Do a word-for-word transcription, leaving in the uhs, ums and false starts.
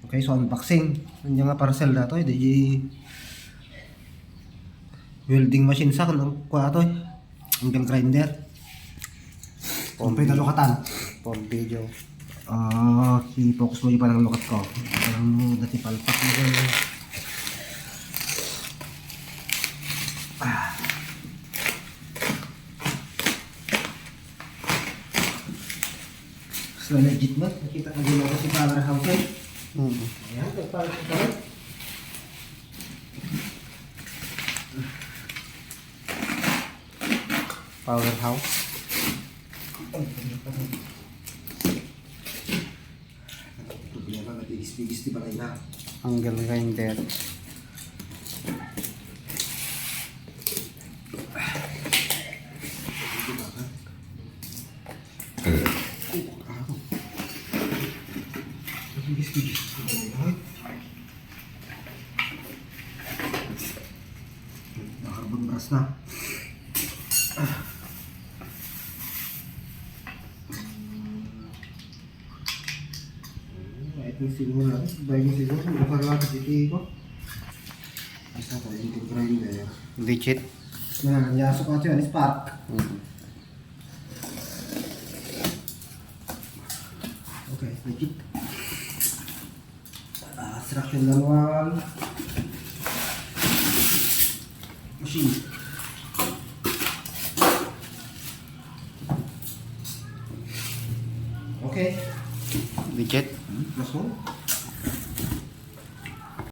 Okay, so unboxing. Ania nga parcel daytoy, di welding machine sa, ken kua daytoy. Angle grinder. Pompey. Pompey na lukatan. Pompey, Joe. Ah, i-focus mo yung parang lukat ko. Parang mo dati palpak mo yan. Ah. So, legit ba? Nakita ko din ako si Powerhouse, eh. Mm. Ayan, nagpalit ko pala. Powerhouse. Problema, mapigis-pigis ti balay na. Angle grinder. Mapigis-pigis ti balay na. Nakarbon bras na. Ay, ito siguro lang. Bago siguro, hindi pa lang kasi ko. Basta tayo yung grinder. Legit. Na, yaso ka ito yan, spark. Mm. Okay, legit. Ah, instruction manual. Machine. Okay. Legit. Hmm, mas mo?